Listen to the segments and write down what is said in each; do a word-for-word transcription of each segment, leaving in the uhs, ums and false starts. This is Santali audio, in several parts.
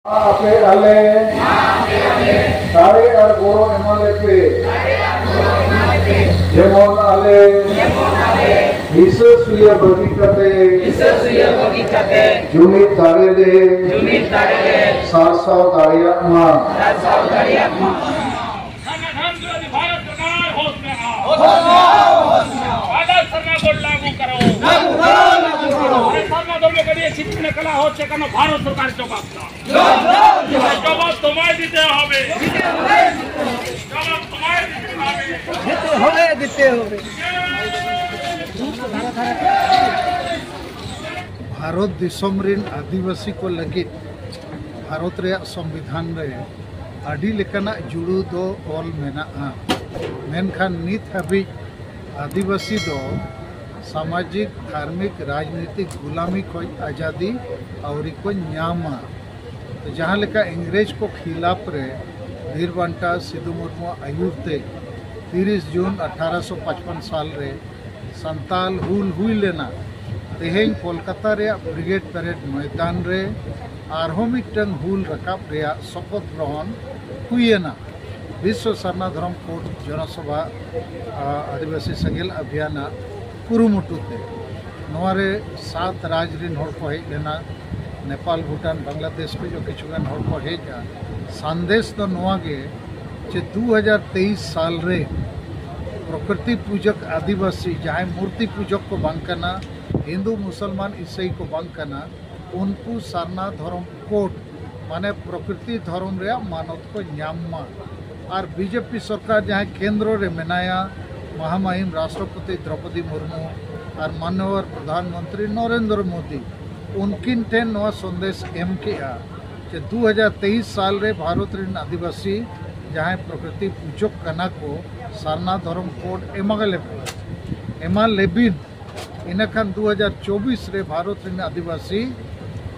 ᱟᱯᱮ ᱟᱞᱮ ᱫᱟᱲᱮ ᱟᱨ ᱜᱚᱲᱚ ᱮᱢᱟ ᱞᱮᱯᱮ, ᱡᱮᱢᱚᱱ ᱟᱞᱮ ᱦᱤᱥᱟᱹ ᱥᱩᱭᱟᱹ ᱵᱟᱹᱜᱤ ᱠᱟᱛᱮ ᱦᱤᱥᱟᱹ ᱥᱩᱭᱟᱹ ᱵᱟᱹᱜᱤ ᱠᱟᱛᱮ ᱡᱩᱢᱤᱫ ᱫᱟᱲᱮ ᱞᱮ ᱡᱩᱢᱤᱫ ᱫᱟᱲᱮ ᱞᱮ ᱥᱟᱨᱥᱟᱣ ᱫᱟᱲᱮᱭᱟᱜ ᱢᱟ᱾ ᱥᱟᱨᱥᱟᱣ ᱫᱟᱲᱮᱭᱟᱜ ᱢᱟ᱾ ᱥᱟᱨᱱᱟ ᱫᱷᱚᱨᱚᱢ ᱡᱩᱫᱤ ᱵᱷᱟᱨᱚᱛ ᱥᱚᱨᱠᱟᱨ ᱦᱳᱥ ᱢᱮ ᱟᱣ᱾ ᱦᱳᱥ ᱢᱮ ᱟᱣ, ᱦᱳᱥ ᱢᱮ ᱟᱣ᱾ ᱟᱫᱚ ᱥᱟᱨᱱᱟ ᱫᱚᱞ ᱞᱟᱜᱩ ᱠᱟᱨᱚ᱾ ᱞᱟᱜᱩ ᱠᱟᱨᱚ, ᱞᱟᱜᱩ ᱠᱟᱨᱚ᱾ ᱟᱨᱮ ᱥᱟᱨᱱᱟ ᱫᱚᱞ ᱢᱮ ᱠᱟᱹᱴᱤᱡ ᱥᱤᱴ ᱢᱮ ᱠᱟᱞᱟ ᱦᱳᱥ ᱪᱮ ᱠᱟᱱᱚ ᱵᱷᱟᱨᱚᱛ ᱥᱚᱨᱠᱟᱨ ᱡᱚᱵᱟᱵ ᱫᱟ᱾ ᱡᱚᱵᱟᱵ ᱫᱟ, ᱡᱚᱵᱟᱵ ᱫᱟ। জবাব তোমায় দিতে হবে। দিতে হবে। জবাব তোমায় দিতে হবে। দিতে হবে, দিতে হবে। ᱵᱷᱟᱨᱚᱛ ᱫᱤᱥᱚᱢ ᱨᱤᱱ ᱟᱹᱫᱤᱵᱟᱹᱥᱤ ᱠᱚ ᱞᱟᱹᱜᱤᱫ ᱵᱷᱟᱨᱚᱛ ᱨᱮᱭᱟᱜ ᱥᱚᱝᱵᱤᱫᱷᱟᱱ ᱨᱮ ᱟᱹᱰᱤ ᱞᱮᱠᱟᱱᱟᱜ ᱡᱩᱲᱩ ᱫᱚ ᱚᱞ ᱢᱮᱱᱟᱜᱼᱟ᱾ ᱢᱮᱱᱠᱷᱟᱱ ᱱᱤᱛ ᱦᱟᱹᱵᱤᱡ ᱟᱹᱫᱤᱵᱟᱹᱥᱤ ᱫᱚ ᱥᱟᱢᱟᱡᱤᱠ, ᱫᱷᱟᱨᱢᱤᱠ, ᱨᱟᱡᱽᱱᱤᱛᱤᱠ ᱜᱩᱞᱟᱢᱤ ᱠᱷᱚᱱ ᱟᱡᱟᱫᱤ ᱟᱹᱣᱨᱤ ᱠᱚ ᱧᱟᱢᱟ᱾ ᱛᱚ ᱡᱟᱦᱟᱸ ᱞᱮᱠᱟ ᱤᱝᱨᱮᱡᱽ ᱠᱚ ᱠᱷᱤᱞᱟᱯ ᱨᱮ ᱵᱤᱨ ᱵᱟᱱᱴᱟ ᱥᱤᱫᱩ ᱢᱩᱨᱢᱩᱣᱟᱜ ᱟᱹᱭᱩᱨ ᱛᱮ ᱛᱤᱨᱤᱥ ᱡᱩᱱ ᱟᱴᱷᱟᱨᱚᱥᱚ ᱯᱟᱸᱪᱯᱟᱱ ᱥᱟᱞ ᱨᱮ ᱥᱟᱱᱛᱟᱞ ᱦᱩᱞ ᱦᱩᱭ ᱞᱮᱱᱟ, ᱛᱮᱦᱮᱧ ᱠᱳᱞᱠᱟᱛᱟ ᱨᱮᱭᱟᱜ ᱵᱨᱤᱜᱮᱰ ᱯᱮᱨᱮᱰ ᱢᱚᱭᱫᱟᱱ ᱨᱮ ᱟᱨᱦᱚᱸ ᱢᱤᱫᱴᱟᱝ ᱦᱩᱞ ᱨᱟᱠᱟᱵ ᱨᱮᱭᱟᱜ ᱥᱚᱯᱚᱛ ᱜᱨᱚᱦᱚᱱ ᱦᱩᱭᱮᱱᱟ᱾ ᱵᱤᱥᱥᱚ ᱥᱟᱨᱱᱟ ᱫᱷᱚᱨᱚᱢ ᱠᱳᱰ ᱡᱚᱱᱚᱥᱚᱵᱷᱟ, ᱟ, ᱟᱹᱫᱤᱵᱟᱹᱥᱤ ᱥᱮᱸᱜᱮᱞ ᱚᱵᱷᱤᱭᱟᱱᱟᱜ ᱠᱩᱨᱩᱢᱩᱴᱩ ᱛᱮ᱾ ᱱᱚᱣᱟ ᱨᱮ ᱥᱟᱛ ᱨᱟᱡᱽ ᱨᱤᱱ ᱦᱚᱲ ᱠᱚ ᱦᱮᱡ ᱞᱮᱱᱟ, ᱱᱮᱯᱟᱞ, ᱵᱷᱩᱴᱟᱱ, ᱵᱟᱝᱞᱟᱫᱮᱥ ᱠᱷᱚᱱ ᱦᱚᱸ ᱠᱤᱪᱷᱩ ᱜᱟᱱ ᱦᱚᱲ ᱠᱚ ᱦᱮᱡᱼᱟ᱾ ᱥᱟᱸᱫᱮᱥ ᱫᱚ ᱱᱚᱣᱟ ᱜᱮ ᱡᱮ ᱫᱩ ᱦᱟᱡᱟᱨ ᱛᱮᱭᱤᱥ ᱥᱟᱞ ᱨᱮ ᱯᱨᱚᱠᱨᱤᱛᱤ ᱯᱩᱡᱚᱠ ᱟᱹᱫᱤᱵᱟᱹᱥᱤ, ᱡᱟᱦᱟᱸᱭ ᱢᱩᱨᱛᱤ ᱯᱩᱡᱚᱠ ᱠᱚ ᱵᱟᱝ ᱠᱟᱱᱟ, ᱦᱤᱱᱫᱩ, ᱢᱩᱥᱚᱞᱢᱟᱱ, ᱤᱥᱟᱹᱭ ᱠᱚ ᱵᱟᱝ ᱠᱟᱱᱟ, ᱩᱱᱠᱩ ᱥᱟᱨᱱᱟ ᱫᱷᱚᱨᱚᱢ ᱠᱳᱰ, ᱢᱟᱱᱮ ᱯᱨᱚᱠᱨᱤᱛᱤ ᱫᱷᱚᱨᱚᱢ ᱨᱮᱭᱟᱜ ᱢᱟᱱᱚᱛ ᱠᱚ ᱧᱟᱢ ᱢᱟ᱾ ᱟᱨ ᱵᱤᱡᱮᱯᱤ ᱥᱚᱨᱠᱟᱨ ᱡᱟᱦᱟᱸᱭ ᱠᱮᱱᱫᱨᱚ ᱨᱮ ᱢᱮᱱᱟᱭᱟ, ᱢᱟᱦᱟᱢᱟᱦᱤᱢ ᱨᱟᱥᱴᱨᱚᱯᱚᱛᱤ ᱫᱨᱚᱯᱚᱫᱤ ᱢᱩᱨᱢᱩ ᱟᱨ ᱢᱟᱱᱱᱚᱣᱚᱨ ᱯᱨᱚᱫᱷᱟᱱ ᱢᱚᱱᱛᱨᱤ ᱱᱚᱨᱮᱱᱫᱨᱚ ᱢᱳᱫᱤ, ᱩᱱᱠᱤᱱ ᱴᱷᱮᱱ ᱱᱚᱣᱟ ᱥᱚᱱᱫᱮᱥ ᱮᱢ ᱠᱮᱜᱼᱟ ᱡᱮ ᱫᱩ ᱦᱟᱡᱟᱨ ᱛᱮᱭᱤᱥ ᱥᱟᱞ ᱨᱮ ᱵᱷᱟᱨᱚᱛ ᱨᱮᱱ ᱟᱹᱫᱤᱵᱟᱹᱥᱤ ᱡᱟᱦᱟᱸᱭ ᱯᱨᱚᱠᱨᱤᱛᱤ ᱯᱩᱡᱚᱠ ᱠᱟᱱᱟ ᱠᱚ, ᱥᱟᱨᱱᱟ ᱫᱷᱚᱨᱚᱢ ᱠᱳᱰ ᱮᱢᱟ ᱞᱮᱯᱮ, ᱮᱢᱟ ᱞᱮᱵᱤᱱ᱾ ᱤᱱᱟᱹ ᱠᱷᱟᱱ ᱫᱩ ᱦᱟᱡᱟᱨ ᱪᱚᱵᱵᱤᱥ ᱨᱮ ᱵᱷᱟᱨᱚᱛ ᱨᱮᱱ ᱟᱹᱫᱤᱵᱟᱹᱥᱤ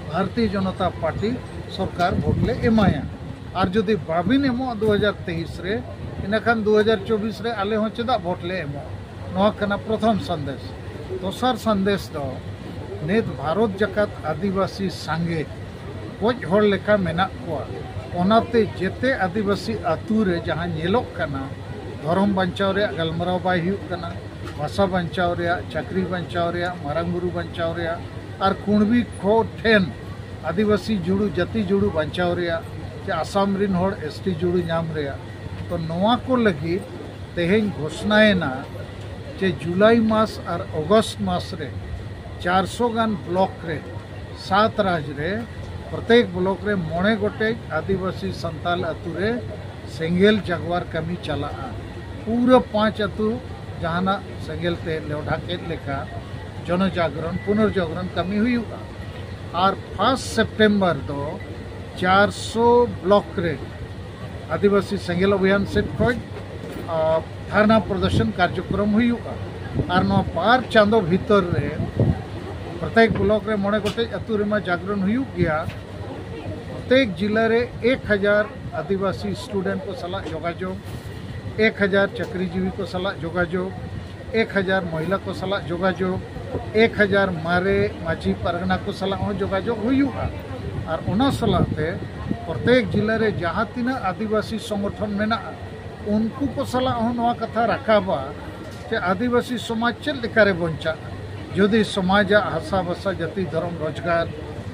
ᱵᱷᱟᱨᱚᱛᱤᱭᱚ ᱡᱚᱱᱚᱛᱟ ᱯᱟᱨᱴᱤ ᱥᱚᱨᱠᱟᱨ ᱵᱷᱳᱴ ᱞᱮ ᱮᱢᱟᱭᱟ᱾ ᱟᱨ ᱡᱩᱫᱤ ᱵᱟᱵᱤᱱ ᱮᱢᱚᱜᱼᱟ ᱫᱩ ᱦᱟᱡᱟᱨ ᱛᱮᱭᱤᱥ ᱨᱮ, ᱤᱱᱟᱹ ᱠᱷᱟᱱ ᱫᱩ ᱦᱟᱡᱟᱨ ᱪᱚᱵᱵᱤᱥ ᱨᱮ ᱟᱞᱮ ᱦᱚᱸ ᱪᱮᱫᱟᱜ ᱵᱷᱳᱴ ᱞᱮ ᱮᱢᱚᱜᱼᱟ? ᱱᱚᱣᱟ ᱠᱟᱱᱟ ᱯᱨᱚᱛᱷᱚᱢ ᱥᱟᱸᱫᱮᱥ᱾ ᱫᱚᱥᱟᱨ ᱥᱟᱸᱫᱮᱥ ᱫᱚ ᱱᱤᱛ ᱵᱷᱟᱨᱚᱛ ᱡᱟᱠᱟᱛ ᱟᱹᱫᱤᱵᱟᱹᱥᱤ ᱥᱟᱸᱜᱮ ᱜᱚᱡ ᱦᱚᱲ ᱞᱮᱠᱟ ᱢᱮᱱᱟᱜ ᱠᱚᱣᱟ᱾ ᱚᱱᱟᱛᱮ ᱡᱮᱛᱮ ᱟᱹᱫᱤᱵᱟᱹᱥᱤ ᱟᱹᱛᱩ ᱨᱮ ᱡᱟᱦᱟᱸ ᱧᱮᱞᱚᱜ ᱠᱟᱱᱟ, ᱫᱷᱚᱨᱚᱢ ᱵᱟᱧᱪᱟᱣ ᱨᱮᱭᱟᱜ ᱜᱟᱞᱢᱟᱨᱟᱣ ᱵᱟᱭ ᱦᱩᱭᱩᱜ ᱠᱟᱱᱟ, ᱵᱷᱟᱥᱟ ᱵᱟᱧᱪᱟᱣ ᱨᱮᱭᱟᱜ, ᱪᱟᱹᱠᱨᱤ ᱵᱟᱧᱪᱟᱣ ᱨᱮᱭᱟᱜ, ᱢᱟᱨᱟᱝ ᱵᱩᱨᱩ ᱵᱟᱧᱪᱟᱣ ᱨᱮᱭᱟᱜ, ᱟᱨ ᱠᱩᱬᱵᱤ ᱠᱚ ᱴᱷᱮᱱ ᱟᱹᱫᱤᱵᱟᱹᱥᱤ ᱡᱩᱲᱩ, ᱡᱟᱹᱛᱤ ᱡᱩᱲᱩ ᱵᱟᱧᱪᱟᱣ ᱨᱮᱭᱟᱜ, ᱪᱮ ᱟᱥᱟᱢ ᱨᱤᱱ ᱦᱚᱲ ᱮᱥ ᱴᱤ ᱡᱩᱲᱩ ᱧᱟᱢ ᱨᱮᱭᱟᱜ, ᱛᱚ ᱱᱚᱣᱟ ᱠᱚ ᱞᱟᱹᱜᱤᱫ ᱛᱮᱦᱮᱧ ᱜᱷᱳᱥᱱᱟᱭᱮᱱᱟ ᱡᱮ ᱡᱩᱞᱟᱭ ᱢᱟᱥ ᱟᱨ ᱚᱜᱚᱥᱴ ᱢᱟᱥ ᱨᱮ ᱪᱟᱨᱥᱚ ᱜᱟᱱ ᱵᱞᱚᱠ ᱨᱮ, ᱥᱟᱛ ᱨᱟᱡᱽ ᱨᱮ, ᱯᱨᱚᱛᱮᱠ ᱵᱞᱚᱠ ᱨᱮ ᱢᱚᱬᱮ ᱜᱚᱴᱮᱡ ᱟᱹᱫᱤᱵᱟᱹᱥᱤ ᱥᱟᱱᱛᱟᱞ ᱟᱹᱛᱩ ᱨᱮ ᱥᱮᱸᱜᱮᱞ ᱡᱟᱜᱣᱟᱨ ᱠᱟᱹᱢᱤ ᱪᱟᱞᱟᱜᱼᱟ᱾ ᱯᱩᱨᱟᱹ ᱯᱟᱸᱪ ᱟᱹᱛᱩ ᱡᱟᱦᱟᱱᱟᱜ ᱥᱮᱸᱜᱮᱞ ᱛᱮ ᱞᱮᱣᱰᱷᱟ ᱠᱮᱫ ᱞᱮᱠᱟ ᱡᱚᱱᱚᱡᱟᱜᱨᱚᱱ, ᱯᱩᱱᱚᱨᱡᱟᱜᱨᱚᱱ ᱠᱟᱹᱢᱤ ᱦᱩᱭᱩᱜᱼᱟ᱾ ᱟᱨ ᱯᱷᱟᱥᱴ ᱥᱮᱯᱴᱮᱢᱵᱚᱨ ᱫᱚ ᱪᱟᱨᱥᱚ ᱵᱞᱚᱠ ᱨᱮ ᱟᱹᱫᱤᱵᱟᱹᱥᱤ ᱥᱮᱸᱜᱮᱞ ᱚᱵᱷᱤᱭᱟᱱ ᱥᱮᱫ ᱠᱷᱚᱱ, ᱟ, ᱫᱷᱟᱨᱱᱟ ᱯᱨᱚᱫᱚᱨᱥᱚᱱ ᱠᱟᱨᱡᱚᱠᱨᱚᱢ ᱦᱩᱭᱩᱜᱼᱟ᱾ ᱟᱨ ᱱᱚᱣᱟ ᱵᱟᱨ ᱪᱟᱸᱫᱚ ᱵᱷᱤᱛᱚᱨ ᱨᱮ ᱯᱨᱚᱛᱮᱠ ᱵᱞᱚᱠ ᱨᱮ ᱢᱚᱬᱮ ᱜᱚᱴᱮᱡ ᱟᱹᱛᱩ ᱨᱮᱢᱟ ᱡᱟᱜᱽᱨᱚᱱ ᱦᱩᱭᱩᱜ ᱜᱮᱭᱟ᱾ ᱯᱨᱚᱛᱮᱠ ᱡᱤᱞᱟ ᱨᱮ ᱮᱠ ᱦᱟᱡᱟᱨ ᱟᱹᱫᱤᱵᱟᱹᱥᱤ ᱥᱴᱩᱰᱮᱱᱴ ᱠᱚ ᱥᱟᱞᱟᱜ ᱡᱳᱜᱟᱡᱳᱜᱽ, ᱮᱠ ᱦᱟᱡᱟᱨ ᱪᱟᱹᱠᱨᱤᱡᱤᱵᱤ ᱠᱚ ᱥᱟᱞᱟᱜ ᱡᱳᱜᱟᱡᱳᱜᱽ, ᱮᱠ ᱦᱟᱡᱟᱨ ᱢᱚᱦᱤᱞᱟ ᱠᱚ ᱥᱟᱞᱟᱜ ᱡᱳᱜᱟᱡᱳᱜᱽ, ᱮᱠ ᱦᱟᱡᱟᱨ ᱢᱟᱨᱮ ᱢᱟᱹᱡᱷᱤ ᱯᱟᱨᱜᱟᱱᱟ ᱠᱚ ᱥᱟᱞᱟᱜ ᱦᱚᱸ ᱡᱳᱜᱟᱡᱳᱜᱽ ᱦᱩᱭᱩᱜᱼᱟ᱾ ᱟᱨ ᱚᱱᱟ ᱥᱟᱞᱟᱜ ᱛᱮ ᱯᱨᱚᱛᱮᱠ ᱡᱤᱞᱟ ᱨᱮ ᱡᱟᱦᱟᱸ ᱛᱤᱱᱟᱹᱜ ᱟᱹᱫᱤᱵᱟᱹᱥᱤ ᱥᱚᱝᱜᱚᱴᱷᱚᱱ ᱢᱮᱱᱟᱜᱼᱟ, ᱩᱱᱠᱩ ᱠᱚ ᱥᱟᱞᱟᱜ ᱦᱚᱸ ᱱᱚᱣᱟ ᱠᱟᱛᱷᱟ ᱨᱟᱠᱟᱵᱟ ᱡᱮ ᱟᱹᱫᱤᱵᱟᱹᱥᱤ ᱥᱚᱢᱟᱡᱽ ᱪᱮᱫ ᱞᱮᱠᱟᱨᱮ ᱵᱚᱧᱪᱟᱜᱼᱟ, ᱡᱩᱫᱤ ᱥᱚᱢᱟᱡᱟᱜ ᱦᱟᱥᱟ ᱵᱷᱟᱥᱟ, ᱡᱟᱹᱛᱤ, ᱫᱷᱚᱨᱚᱢ, ᱨᱳᱡᱽᱜᱟᱨ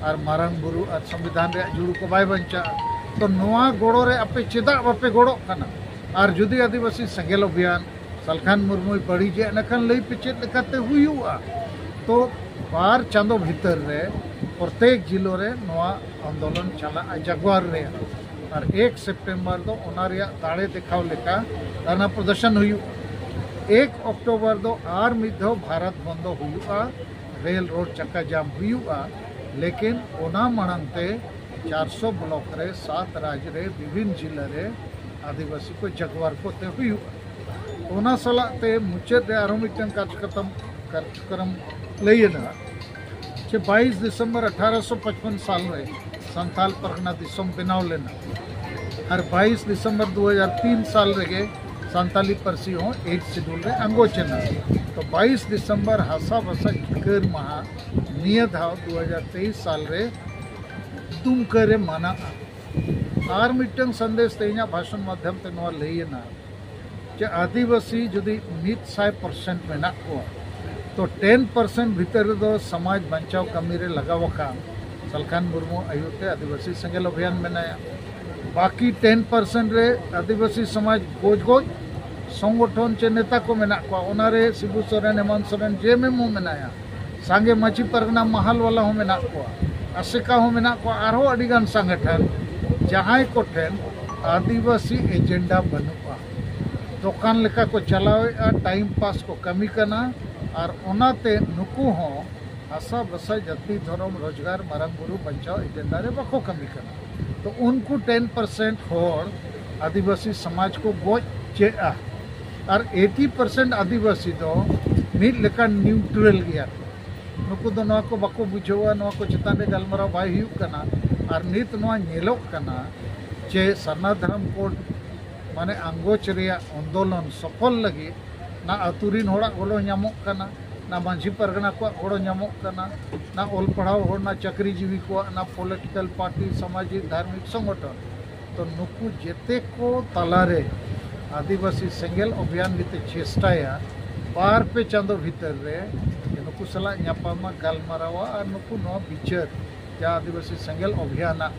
ᱟᱨ ᱢᱟᱨᱟᱝ ᱵᱩᱨᱩ ᱟᱨ ᱥᱚᱝᱵᱤᱫᱷᱟᱱ ᱨᱮᱭᱟᱜ ᱡᱩᱲᱩ ᱠᱚ ᱵᱟᱭ ᱵᱟᱧᱪᱟᱜᱼᱟ, ᱛᱚ ᱱᱚᱣᱟ ᱜᱚᱲᱚ ᱨᱮ ᱟᱯᱮ ᱪᱮᱫᱟᱜ ᱵᱟᱯᱮ ᱜᱚᱲᱚᱜ ᱠᱟᱱᱟ? ᱟᱨ ᱡᱩᱫᱤ ᱟᱹᱫᱤᱵᱟᱹᱥᱤ ᱥᱮᱸᱜᱮᱞ ᱚᱵᱷᱤᱭᱟᱱ ᱥᱟᱞᱠᱷᱟᱱ ᱢᱩᱨᱢᱩᱭ ᱵᱟᱹᱲᱤᱡᱮᱫ, ᱮᱸᱰᱮᱠᱷᱟᱱ ᱞᱟᱹᱭ ᱯᱮ ᱪᱮᱫ ᱞᱮᱠᱟᱛᱮ ᱦᱩᱭᱩᱜᱼᱟ? ᱛᱚ ᱵᱟᱨ ᱪᱟᱸᱫᱚ ᱵᱷᱤᱛᱟᱹᱨ ᱨᱮ ᱯᱨᱚᱛᱮᱠ ᱡᱤᱞᱟᱹ ᱨᱮ ᱱᱚᱣᱟ ᱟᱱᱫᱳᱞᱚᱱ ᱪᱟᱞᱟᱜᱼᱟ ᱡᱟᱜᱣᱟᱨ ᱨᱮ᱾ ᱟᱨ ᱮᱠ ᱥᱮᱯᱴᱮᱢᱵᱚᱨ ᱫᱚ ᱚᱱᱟ ᱨᱮᱭᱟᱜ ᱫᱟᱲᱮ ᱫᱮᱠᱷᱟᱣ ᱞᱮᱠᱟ ᱫᱷᱟᱨᱱᱟ ᱯᱨᱚᱫᱚᱨᱥᱚᱱ ᱦᱩᱭᱩᱜᱼᱟ᱾ ᱮᱠ ᱚᱠᱴᱳᱵᱚᱨ ᱫᱚ ᱟᱨ ᱢᱤᱫ ᱫᱷᱟᱣ ᱵᱷᱟᱨᱚᱛ ᱵᱚᱱᱫᱚ ᱦᱩᱭᱩᱜᱼᱟ, ᱨᱮᱞ ᱨᱳᱰ ᱪᱟᱠᱟ ᱡᱟᱢ ᱦᱩᱭᱩᱜᱼᱟ᱾ ᱞᱮᱠᱤᱱ ᱚᱱᱟ ᱢᱟᱲᱟᱝ ᱛᱮ ᱪᱟᱨᱥᱚ ᱵᱞᱚᱠ ᱨᱮ, ᱥᱟᱛ ᱨᱟᱡᱽ ᱨᱮ, ᱵᱤᱵᱷᱤᱱ ᱡᱤᱞᱟᱹ ᱨᱮ ᱟᱹᱫᱤᱵᱟᱹᱥᱤ ᱠᱚ ᱡᱟᱜᱣᱟᱨ ᱠᱚᱛᱮ ᱦᱩᱭᱩᱜᱼᱟ᱾ ᱚᱱᱟ ᱥᱟᱞᱟᱜ ᱛᱮ ᱢᱩᱪᱟᱹᱫ ᱨᱮ ᱟᱨᱦᱚᱸ ᱢᱤᱫᱴᱟᱝ ᱠᱟᱨᱡᱚᱠᱨᱚᱢ, ᱠᱟᱨᱡᱚᱠᱨᱚᱢ ᱞᱟᱹᱭ ᱮᱱᱟ ᱡᱮ ᱵᱟᱭᱤᱥ ᱰᱤᱥᱮᱢᱵᱚᱨ ᱟᱴᱷᱟᱨᱚᱥᱚ ᱯᱟᱸᱪᱯᱚᱱ ᱥᱟᱞ ᱨᱮ ᱥᱟᱱᱛᱟᱞ ᱯᱟᱨᱜᱟᱱᱟ ᱫᱤᱥᱚᱢ ᱵᱮᱱᱟᱣ ᱞᱮᱱᱟ᱾ ᱟᱨ ᱵᱟᱭᱤᱥ ᱰᱤᱥᱮᱢᱵᱚᱨ ᱫᱩ ᱦᱟᱡᱟᱨ ᱛᱤᱱ ᱥᱟᱞ ᱨᱮᱜᱮ ᱥᱟᱱᱛᱟᱞᱤ ᱯᱟᱹᱨᱥᱤ ᱦᱚᱸ ᱮᱭᱤᱴ ᱥᱤᱰᱩᱞ ᱨᱮ ᱟᱸᱜᱚᱪ ᱮᱱᱟ᱾ ᱛᱚ ᱵᱟᱭᱤᱥ ᱰᱤᱥᱮᱢᱵᱚᱨ ᱦᱟᱥᱟ ᱵᱷᱟᱥᱟ ᱡᱤᱛᱠᱟᱹᱨ ᱢᱟᱦᱟ ᱱᱤᱭᱟᱹ ᱫᱷᱟᱣ ᱫᱩ ᱦᱟᱡᱟᱨ ᱛᱮᱭᱤᱥ ᱥᱟᱞ ᱨᱮ ᱛᱩᱢᱠᱟᱹ ᱨᱮ ᱢᱟᱱᱟᱜᱼᱟ᱾ ᱟᱨ ᱢᱤᱫᱴᱟᱝ ᱥᱟᱸᱫᱮᱥ ᱛᱮᱦᱮᱧᱟᱜ ᱵᱷᱟᱥᱚᱱ ᱢᱟᱫᱽᱫᱷᱚᱢ ᱛᱮ ᱱᱚᱣᱟ ᱞᱟᱹᱭ ᱮᱱᱟ ᱡᱮ ᱟᱹᱫᱤᱵᱟᱹᱥᱤ ᱡᱩᱫᱤ ᱢᱤᱫ ᱥᱟᱭ ᱯᱟᱨᱥᱮᱱᱴ ᱢᱮᱱᱟᱜ ᱠᱚᱣᱟ, ᱛᱚ ᱴᱮᱱ ᱯᱟᱨᱥᱮᱱᱴ ᱵᱷᱤᱛᱟᱹᱨ ᱨᱮᱫᱚ ᱥᱚᱢᱟᱡᱽ ᱵᱟᱧᱪᱟᱣ ᱠᱟᱹᱢᱤ ᱨᱮ ᱞᱟᱜᱟᱣ ᱟᱠᱟᱱ ᱥᱟᱞᱠᱷᱟᱱ ᱢᱩᱨᱢᱩ ᱟᱭᱩᱨ ᱛᱮ ᱟᱹᱫᱤᱵᱟᱹᱥᱤ ᱥᱮᱸᱜᱮᱞ ᱚᱵᱷᱤᱭᱟᱱ ᱢᱮᱱᱟᱭᱟ᱾ ᱵᱟᱹᱠᱤ ᱴᱮᱱ ᱯᱟᱨᱥᱮᱱᱴ ᱨᱮ ᱟᱹᱫᱤᱵᱟᱹᱥᱤ ᱥᱚᱢᱟᱡᱽ ᱜᱚᱡ ᱜᱚᱡ ᱥᱚᱝᱜᱚᱴᱷᱚᱱ ᱪᱮ ᱱᱮᱛᱟ ᱠᱚ ᱢᱮᱱᱟᱜ ᱠᱚᱣᱟ, ᱚᱱᱟᱨᱮ ᱥᱤᱵᱩ ᱥᱚᱨᱮᱱ, ᱦᱮᱢᱟᱱᱛ ᱥᱚᱨᱮᱱ, ᱡᱮ ᱮᱢ ᱮᱢ ᱦᱚᱸ ᱢᱮᱱᱟᱭᱟ, ᱥᱟᱸᱜᱮ ᱢᱟᱹᱡᱷᱤ ᱯᱟᱨᱜᱟᱱᱟ ᱢᱟᱦᱟᱞ ᱣᱟᱞᱟ ᱦᱚᱸ ᱢᱮᱱᱟᱜ ᱠᱚᱣᱟ, ᱟᱥᱮᱠᱟ ᱦᱚᱸ ᱢᱮᱱᱟᱜ ᱠᱚᱣᱟ, ᱟᱨᱦᱚᱸ ᱟᱹᱰᱤᱜᱟᱱ ᱥᱚᱝᱜᱚᱴᱷᱚᱱ, ᱡᱟᱦᱟᱸᱭ ᱠᱚᱴᱷᱮᱱ ᱟᱹᱫᱤᱵᱟᱹᱥᱤ ᱮᱡᱮᱱᱰᱟ ᱵᱟᱹᱱᱩᱜᱼᱟ, ᱫᱚᱠᱟᱱ ᱞᱮᱠᱟ ᱠᱚ ᱪᱟᱞᱟᱣᱮᱫᱼᱟ, ᱴᱟᱭᱤᱢ ᱯᱟᱥ ᱠᱚ ᱠᱟᱹᱢᱤ ᱠᱟᱱᱟ᱾ ᱟᱨ ᱚᱱᱟᱛᱮ ᱱᱩᱠᱩ ᱦᱚᱸ ᱦᱟᱥᱟ ᱵᱷᱟᱥᱟ ᱡᱟᱹᱛᱤ ᱫᱷᱚᱨᱚᱢ ᱨᱳᱡᱽᱜᱟᱨ ᱢᱟᱨᱟᱝ ᱵᱩᱨᱩ ᱵᱟᱧᱪᱟᱣ ᱮᱡᱮᱱᱰᱟ ᱨᱮ ᱵᱟᱠᱚ ᱠᱟᱹᱢᱤ ᱠᱟᱱᱟ᱾ ᱛᱚ ᱩᱱᱠᱩ ᱴᱮᱱ ᱯᱟᱨᱥᱮᱱᱴ ᱦᱚᱲ ᱟᱹᱫᱤᱵᱟᱹᱥᱤ ᱥᱚᱢᱟᱡᱽ ᱠᱚ ᱜᱚᱡ ᱪᱮᱫᱼᱟ, ᱟᱨ ᱮᱭᱤᱴᱤ ᱯᱟᱨᱥᱮᱱᱴ ᱟᱹᱫᱤᱵᱟᱹᱥᱤ ᱫᱚ ᱢᱤᱫ ᱞᱮᱠᱟᱱ ᱱᱤᱭᱩᱴᱨᱟᱞ ᱜᱮᱭᱟ ᱠᱚ᱾ ᱱᱩᱠᱩ ᱫᱚ ᱱᱚᱣᱟ ᱠᱚ ᱵᱟᱠᱚ ᱵᱩᱡᱷᱟᱹᱣᱟ, ᱱᱚᱣᱟ ᱠᱚ ᱪᱮᱛᱟᱱ ᱨᱮ ᱜᱟᱞᱢᱟᱨᱟᱣ ᱵᱟᱭ ᱦᱩᱭᱩᱜ ᱠᱟᱱᱟ᱾ ᱟᱨ ᱱᱤᱛ ᱱᱚᱣᱟ ᱧᱮᱞᱚᱜ ᱠᱟᱱᱟ ᱡᱮ ᱥᱟᱨᱱᱟ ᱫᱷᱚᱨᱚᱢ ᱠᱳᱰ ᱢᱟᱱᱮ ᱟᱸᱜᱚᱪ ᱨᱮᱭᱟᱜ ᱟᱱᱫᱳᱞᱚᱱ ᱥᱚᱯᱷᱚᱞ ᱞᱟᱹᱜᱤᱫ ᱱᱟ ᱟᱹᱛᱩ ᱨᱤᱱ ᱦᱚᱲᱟᱜ ᱜᱚᱲᱚ ᱧᱟᱢᱚᱜ ᱠᱟᱱᱟ, ᱱᱟ ᱢᱟᱹᱡᱷᱤ ᱯᱟᱨᱜᱟᱱᱟ ᱠᱚᱣᱟᱜ ᱜᱚᱲᱚ ᱧᱟᱢᱚᱜ ᱠᱟᱱᱟ, ᱱᱟ ᱚᱞ ᱯᱟᱲᱦᱟᱣ ᱦᱚᱲ, ᱱᱟ ᱪᱟᱹᱠᱨᱤ ᱡᱤᱵᱤ ᱠᱚᱣᱟᱜ, ᱱᱟ ᱯᱚᱞᱤᱴᱤᱠᱟᱞ ᱯᱟᱨᱴᱤ, ᱥᱟᱢᱟᱡᱤᱠ ᱫᱷᱟᱨᱢᱤᱠ ᱥᱚᱝᱜᱚᱴᱷᱚᱱ᱾ ᱛᱚ ᱱᱩᱠᱩ ᱡᱮᱛᱮ ᱠᱚ ᱛᱟᱞᱟᱨᱮ ᱟᱹᱫᱤᱵᱟᱹᱥᱤ ᱥᱮᱸᱜᱮᱞ ᱚᱵᱷᱤᱭᱟᱱ ᱜᱮᱛᱮ ᱪᱮᱥᱴᱟᱭᱟ ᱵᱟᱨ ᱯᱮ ᱪᱟᱸᱫᱚ ᱵᱷᱤᱛᱟᱹᱨ ᱨᱮ ᱡᱮ ᱱᱩᱠᱩ ᱥᱟᱞᱟᱜ ᱧᱟᱯᱟᱢᱟ, ᱜᱟᱞᱢᱟᱨᱟᱣᱟ ᱟᱨ ᱱᱩᱠᱩ ᱱᱚᱣᱟ ᱵᱤᱪᱟᱹᱨ ᱡᱟ ᱟᱹᱫᱤᱵᱟᱹᱥᱤ ᱥᱮᱸᱜᱮᱞ ᱚᱵᱷᱤᱭᱟᱱᱟᱜ